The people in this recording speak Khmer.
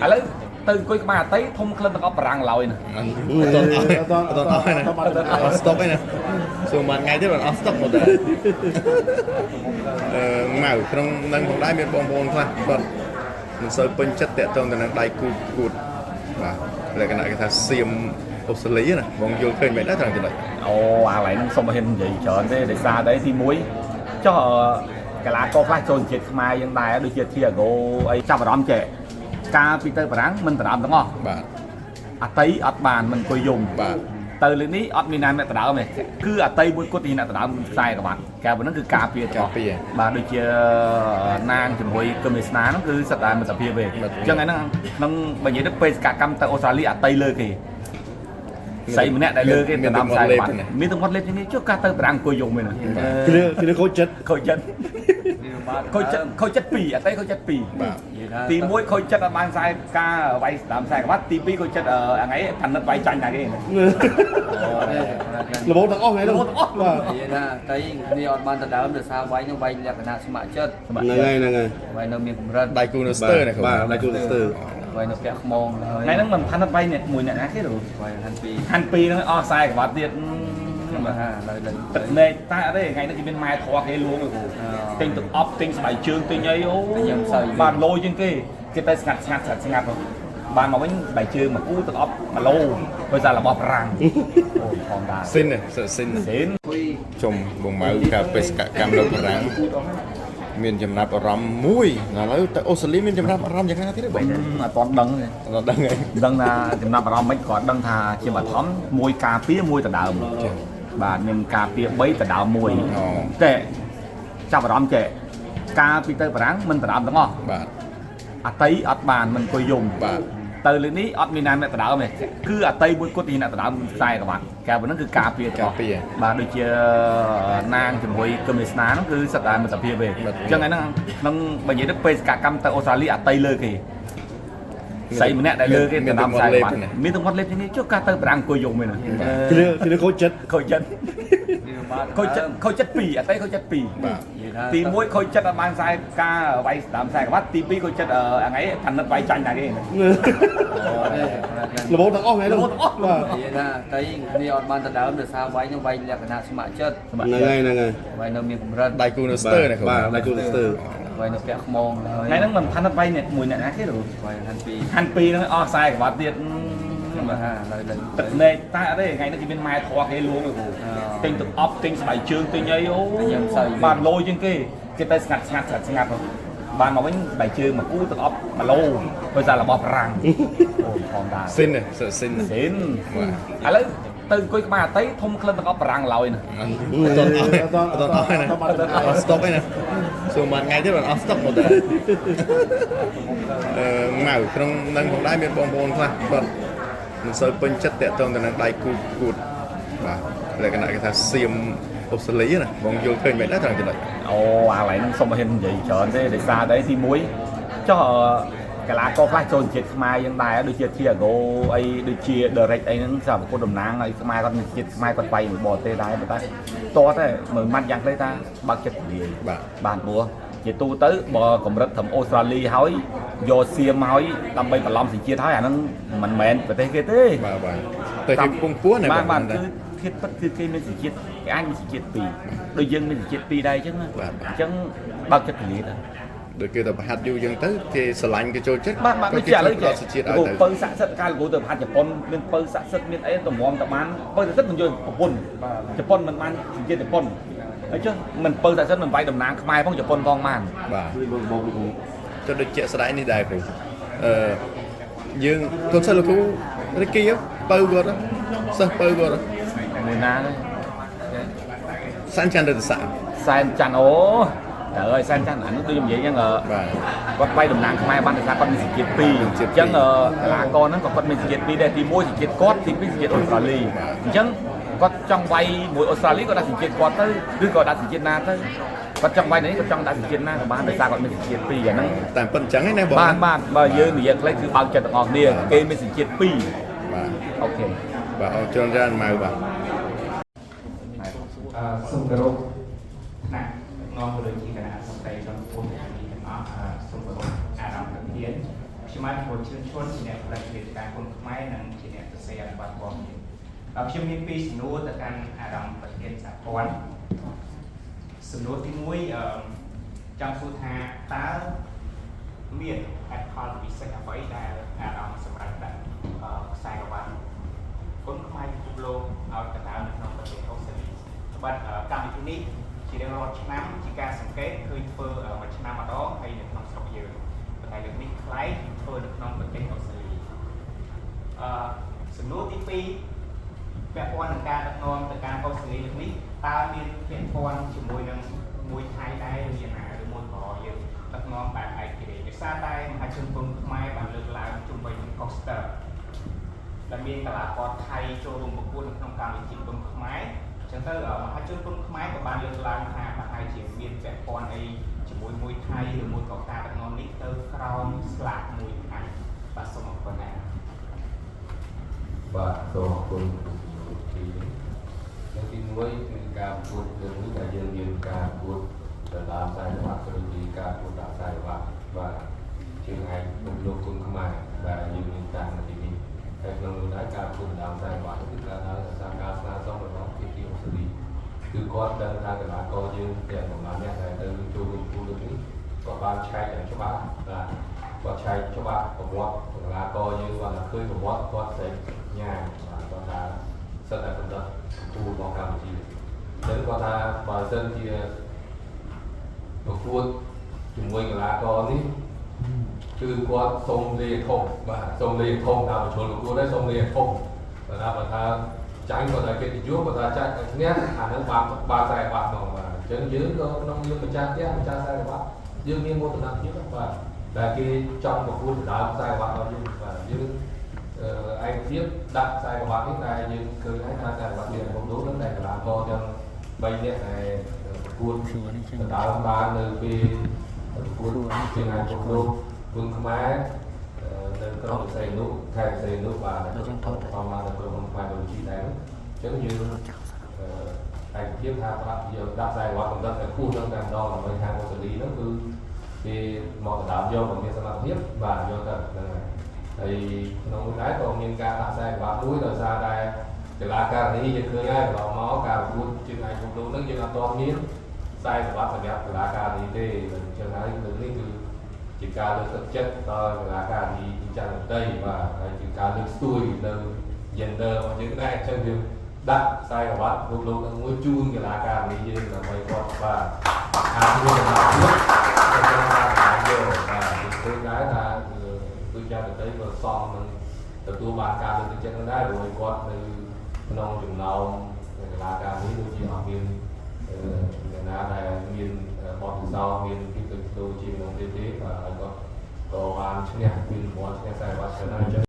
ឥឡូវទៅអង្គុយក្បាលអតីធំក្លិនទាំងអស់បារាំងឡើយណា អត់តអស់អត់តអស់ណាអស់ស្តុកឯណាសួរមួយថ្ងៃទៀតអស់ស្តុកមកដែរអឺម៉ៅក្នុងនឹងផងដែរមានបងប្អូនខ្លះគាត់មិនសូវពេញចិត្តតាក់ទងទៅនឹងដៃគូគួតបាទលក្ខណៈគេថាសៀមអូស្ត្រាលីណាបងយល់ឃើញមិនដែរត្រង់ចំណុច អូអាឡៃហ្នឹងសុំឲ្យហ៊ាននិយាយច្រើនទេដោយសារតែទី1ចុះកីឡាករខ្លះចូលជាតិខ្មែរយើងដែរដូចជា Thiago អីចាប់អារម្មណ៍ចេះកាលពីទៅបារាំងមិនដណ្ដើមទាំងអស់ បាទ អតីអត់បានមិនអង្គុយយំ បាទ ទៅលើកនេះអត់មានណាអ្នកដណ្ដើមទេគឺអតីមួយគត់ទីអ្នកដណ្ដើមខ្សែក្បាត់កែប៉ុណ្ណឹងគឺការពារទាំងអស់ ការពារ បាទដូចជាណាងជាមួយគឹមនេស្នាហ្នឹងគឺសិតតែមិត្តភាពទេ មិត្តភាព អញ្ចឹងហ្នឹងក្នុងបើនិយាយទៅបេសកកម្មទៅអូស្ត្រាលីអតីលើគេស្អីម្នាក់ដែលលើគេ មាន ដណ្ដើមខ្សែក្បាត់ មាន មានទាំងមាត់លេបជាងនេះចុះកាសទៅបារាំងអង្គុយយំឯណា គ្នាគ្នាខូចចិត្ត ខូចចិត្តខូចចិត្តខូចចិត្តពីរអតីខូចចិត្តពីរ បាទ និយាយថា ទី1ខូចចិត្តអត់បានខ្សែការវាយដើមខ្សែក្បាត់ទី2ខូចចិត្តអងៃផានិតវាយចាញ់ណាគេ លបទាំងអស់ហ្នឹង លបទាំងអស់ បាទ និយាយថាតៃគ្នាអត់បានដដើមដោយសារវាយនឹងវាយលក្ខណៈស្ម័គ្រចិត្ត ហ្នឹងហើយហ្នឹងហើយ វាយនៅមានកម្រិត ដៃគូនៅស្ទើណាគ្រូ បាទដៃគូស្ទើ វាយនៅពាក់ខ្មងហើយ ថ្ងៃហ្នឹងមិនផានិតវាយអ្នកមួយអ្នកណាគេទៅ វាយហាន់ពី ហាន់ពីរហ្នឹងអស់ខ្សែក្បាត់ទៀត បាទហាឡើយឡើយ ទឹកណែកតែអត់ទេថ្ងៃនេះគេមានម៉ែធေါ်គេលួងឯគ្រូទិញទឹកអប់ទិញស្បែកជើងទិញអីអូបាទលយជាងគេគេទៅស្ងាត់ស្ងាត់ស្ងាត់ស្ងាត់បានមកវិញស្បែកជើងមួយគូទឹកអប់1ឡូដោយសាររបស់ប្រាំងអូធម្មតា ស៊ីនស៊ីន ស៊ីន ជុំបងម៉ៅការបេសកកម្មនៅបារាំងមានចំណាប់អារម្មណ៍មួយឥឡូវទៅអូស្ត្រាលីមានចំណាប់អារម្មណ៍យ៉ាងណាទៀតទេបង អត់ទាន់ដឹងទេ អត់ដឹងទេ ដឹងថាចំណាប់អារម្មណ៍មិនគាត់ដឹងថាជាបឋមមួយការពារមួយដដើមបាទមានការពារ3ដដើមមួយ អូ តែចាប់អារម្មណ៍ចេះកាលពីទៅបារាំងមិនដដើមទាំងអស់ បាទ អតីអត់បានមិនអង្គុយយំ បាទ ទៅលើកនេះអត់មានណាអ្នកដណ្ដើមទេគឺអតីមួយគត់ទីអ្នកដណ្ដើមខ្សែក្បាត់កែប៉ុណ្ណឹងគឺការពារទាំងអស់ ការពារ បាទដូចជាណាងជាមួយគឹមនេស្នាហ្នឹងគឺសិតតែមិត្តភាពទេ មិត្តភាព អញ្ចឹងហ្នឹងក្នុងបើនិយាយទៅបេសកកម្មទៅអូស្ត្រាលីអតីលើគេស្អីម្នាក់ដែលលើគេ មាន ដណ្ដើមខ្សែក្បាត់ មាន មានទាំងមាត់លេបជាងនេះចុះកាសទៅបារាំងអង្គុយយំឯណា គ្នាគ្នាខូចចិត្ត ខូចចិត្តខូចចិត្តខូចចិត្តពីរអតីខូចចិត្តពីរ បាទ និយាយថា ទី1ខូចចិត្តអត់បានខ្សែការវាយដើមខ្សែក្បាត់ទី2ខូចចិត្តអងៃផានិតវាយចាញ់ណាគេ លបទាំងអស់ហ្នឹង លបទាំងអស់ បាទ និយាយថាតៃគ្នាអត់បានដដើមដោយសារវាយនឹងវាយលក្ខណៈស្ម័គ្រចិត្ត ហ្នឹងហើយហ្នឹងហើយ វាយនៅមានកម្រិត ដៃគូនៅស្ទើណាគ្រូ បាទដៃគូស្ទើ វាយនៅពាក់ខ្មងហើយ ថ្ងៃហ្នឹងមិនផានិតវាយអ្នកមួយអ្នកណាគេទៅ វាយហាន់ពី ហាន់ពីរហ្នឹងអស់ខ្សែក្បាត់ទៀត បាទហាឡើយឡើយ ទឹកណែកតែអត់ទេថ្ងៃនេះគេមានម៉ែធေါ်គេលួងឯគ្រូទិញទឹកអប់ទិញស្បែកជើងទិញអីអូបាទលយជាងគេគេទៅស្ងាត់ស្ងាត់ស្ងាត់ស្ងាត់បានមកវិញស្បែកជើងមួយគូទឹកអប់1ឡូដោយសាររបស់ប្រាំងអូធម្មតា ស៊ីនស៊ីន ស៊ីន បាទ ឥឡូវទៅអង្គុយក្បាលអតីធំក្លិនទាំងអស់បារាំងឡើយណា អត់តអស់អត់តអស់ណាអស់ស្តុកឯណាសួរមួយថ្ងៃទៀតអស់ស្តុកមកដែរអឺម៉ៅក្នុងនឹងផងដែរមានបងប្អូនខ្លះគាត់មិនសូវពេញចិត្តតាក់ទងទៅនឹងដៃគូគួតបាទលក្ខណៈគេថាសៀមអូស្ត្រាលីណាបងយល់ឃើញមិនដែរត្រង់ចំណុច អូអាឡៃហ្នឹងសុំឲ្យហ៊ាននិយាយច្រើនទេដោយសារតែទី1ចុះកីឡាករខ្លះចូលជាតិខ្មែរយើងដែរដូចជា Thiago អីដូចជា Direct អីហ្នឹងសម្រាប់ប្រកួតតំណាងឲ្យខ្មែរគាត់មានជាតិខ្មែរគាត់វាយមួយបរទេសដែរប៉ុន្តែតតែមើលម៉ាត់យ៉ាងខ្លីថាបើកចិត្តពលាយ បាទ បានព្រោះជាទូទៅបើកម្រិតត្រឹមអូស្ត្រាលីហើយយកសៀមហើយដើម្បីបន្លំសញ្ជាតិហើយអាហ្នឹងមិនមែនប្រទេសគេទេ បាទបាទតែគេពងពោះណា បាទបាទគឺធៀបពិតគឺគេមានសញ្ជាតិគេអាចមានសញ្ជាតិពីរដូចយើងមានសញ្ជាតិពីរដែរអញ្ចឹងណា បាទ អញ្ចឹងបើកចិត្តពលាយទៅ ដូចគេទៅប្រហាត់យូរអញ្ចឹងទៅគេស្រឡាញ់គេចូលចិត្ត បាទបាទដូចជាឥឡូវ គេផ្ដល់សជាតិឲ្យទៅ ពៅស័ក្តិសិទ្ធិកាលលោកគ្រូទៅប្រហាត់ជប៉ុនមានពៅស័ក្តិសិទ្ធិមានអីតម្រាំតបានពៅស័ក្តិសិទ្ធិមិនយល់ប្រពន្ធជប៉ុនមិនបានសញ្ជាតិជប៉ុនអញ្ចឹងមិនពៅស័ក្តិសិទ្ធិមិនវាយតំណាងខ្មែរផងជប៉ុនផងបាន បាទ បងបងគ្រូ ចុះដូចជាក់ស្ដែងនេះដែរគ្រូអឺយើងកូនសិស្សលោកគ្រូរិកគីបើគាត់សិស្សបើគាត់ មួយណាទេ សាន់ចន្ទរដ្ឋស័ក សែនច័ន្ទអូត្រូវហើយសែនច័ន្ទអានោះដូចខ្ញុំនិយាយអញ្ចឹង បាទ គាត់វាយតំណាងខ្មែរបានដោយសារគាត់មានសញ្ជាតិពីរ សញ្ជាតិ អញ្ចឹងកីឡាករហ្នឹងក៏គាត់មានសញ្ជាតិពីរដែរទី1សញ្ជាតិគាត់ទី2សញ្ជាតិអូស្ត្រាលី បាទ អញ្ចឹងគាត់ចង់វាយមួយអូស្ត្រាលីគាត់ដាក់សញ្ជាតិគាត់ទៅឬក៏ដាក់សញ្ជាតិណាទៅគាត់ចង់វាយនេះគាត់ចង់ដាក់សញ្ជាតិណាក៏បានដោយសារគាត់មានសញ្ជាតិពីរអាហ្នឹង តាមពិតអញ្ចឹងឯណាបង បាទបាទបើយើងនិយាយខ្លីគឺបើកចិត្តទាំងអស់គ្នាគេមានសញ្ជាតិពីរ បាទ OK បាទអរគុណច្រើនម៉ៅបាទ អឺសូមគោរពថ្នាក់នាំក៏ដូចជាគណៈមន្ត្រីជាន់ខ្ពស់ទាំងនេះទាំងអស់អឺសូមគោរពអារម្មណ៍ប្រធានខ្ញុំ ខ្ញុំបាទពលជឿនឈុនជាអ្នកផលិតវេទិកាគុណខ្មែរនិងជាអ្នកសរសេរអត្ថបទព័ត៌មានខ្ញុំមានពីរសំណួរទៅកាន់អារម្មណ៍ប្រធានសហព័ន្ធសំណួរទី1អឺចង់សួរថាតើមានហេតុផលពិសេសអ្វីដែលអារម្មណ៍សម្រាប់ដាក់ខ្សែក្រវ៉ាត់គុនខ្មែរពិភពលោកឲ្យដណ្ដើមនៅក្នុងប្រទេសអូស្ត្រាលីបាទកម្មវិធីនេះជារៀងរាល់ឆ្នាំជាការសង្កេតឃើញធ្វើមួយឆ្នាំម្ដងហើយនៅក្នុងស្រុកយើងប៉ុន្តែលើកនេះប្លែកធ្វើនៅក្នុងប្រទេសអូស្ត្រាលីអឺសំណួរទី2ពាក់ព័ន្ធនឹងការដឹកនាំទៅការអូស្ត្រាលីលើកនេះតើមានពាក់ព័ន្ធជាមួយនឹងមួយថៃដែរឬយ៉ាងណាឬមួយក៏យើងដឹកនាំបែបឯករាជ្យដោយសារតែមហាជនគុនខ្មែរបានលើកឡើងជុំវិញនឹង poster ដែលមានកីឡាករថៃចូលរួមប្រកួតនៅក្នុងកម្មវិធីគុនខ្មែរអញ្ចឹងទៅមហាជនគុនខ្មែរក៏បានលើកឡើងថាប្រហែលជាមានពាក់ព័ន្ធអីជាមួយមួយថៃឬមួយក៏ការដឹកនាំនេះទៅក្រោមស្លាកមួយថៃបាទសូមអរគុណណាស់ បាទសូមអរគុណទីទី1គឺការប្រកួតលើកនេះដែលយើងមានការប្រកួតដណ្ដើមខ្សែក្រវ៉ាត់ក៏ដូចជាការប្រកួតដាក់ខ្សែក្រវ៉ាត់បាទជើងឯកពិភពលោកគុនខ្មែរបាទយើងមានតាំងនៅទីនេះហើយក្នុងនោះដែរការប្រកួតដណ្ដើមខ្សែក្រវ៉ាត់គឺការដើរដោយសារការស្នើសុំរបស់ភាគីអូស្ត្រាលីគឺគាត់ដឹងថាកីឡាករយើងទាំងប្រមាណអ្នកដែលទៅចូលរួមប្រកួតលើកនេះគាត់បានឆែកយ៉ាងច្បាស់បាទគាត់ឆែកច្បាស់ប្រវត្តិកីឡាករយើងគាត់តែឃើញប្រវត្តិគាត់ស្រែកញ៉ាំបាទគាត់ថាសិតតែកម្រិតគូរបស់កម្ពុជាអញ្ចឹងគាត់ថាបើសិនជាប្រកួតជាមួយកីឡាករនេះគឺគាត់សុំលាធំបាទសុំលាធំតាមប្រជុំប្រកួតដែរសុំលាធំបើថាបើថាចាញ់គាត់តែកិត្តិយសគាត់ថាចាញ់ឈ្នះអានឹងបានបានខ្សែបាត់មកបាទអញ្ចឹងយើងក៏ក្នុងយើងម្ចាស់ផ្ទះម្ចាស់ខ្សែបាត់យើងមានមោទនភាពបាទតែគេចង់ប្រកួតដើមខ្សែបាត់របស់យើងបាទយើងឯកភាពដាក់ខ្សែក្រវ៉ាត់នេះតែយើងឃើញហើយថាខ្សែក្រវ៉ាត់មានរបស់លោកនឹងតែកីឡាករទាំង3នាក់ដែលប្រកួតដើមបាននៅពេលប្រកួតជាងឯកលោកគុនខ្មែរនៅក្រុងសីនុខេត្តសីនុបាទផងមកនៅក្រុមហ៊ុនខ្មែរដូចជាដែរអញ្ចឹងយើងឯកភាពថាប្រាប់យើងដាក់ខ្សែក្រវ៉ាត់កម្រិតឲ្យខ្ពស់នឹងតែម្ដងដើម្បីខាងអូស្ត្រាលីនោះគឺគេមកដណ្ដើមយកមកមានសមត្ថភាពបាទយកទៅហ្នឹងហើយហើយក្នុងនោះដែរក៏មានការដាក់ខ្សែក្រវ៉ាត់មួយដោយសារតែកីឡាករនេះយើងឃើញហើយកន្លងមកការប្រកួតជើងឯកពិភពលោកហ្នឹងយើងអត់ទាន់មានខ្សែក្រវ៉ាត់សម្រាប់កីឡាករនេះទេអញ្ចឹងហើយលើកនេះគឺជាការលើកទឹកចិត្តដល់កីឡាករនេះចាស់ដទៃបាទហើយជាការលើកស្ទួយនៅ gender របស់យើងដែរអញ្ចឹងយើងដាក់ខ្សែក្រវ៉ាត់លោកលោកនឹងមួយជូនកីឡាករនេះយើងដើម្បីគាត់បាទអាចមានសមត្ថភាពក្នុងការបានយកបាទយើងឃើញដែរថាគឺចាស់ដទៃក៏សមនឹងទទួលបានការលើកទឹកចិត្តនោះដែរព្រោះគាត់នៅក្នុងចំណោមកីឡាករនេះដូចជាអត់មានអ្នកណាដែលមានបទពិសោធន៍មានភាពដូចជាក្នុងទេទេបាទហើយគាត់ក៏បានឈ្នះមានរង្វាន់ឈ្នះខ្សែក្រវ៉ាត់ច្រើនហើយអញ្ចឹង។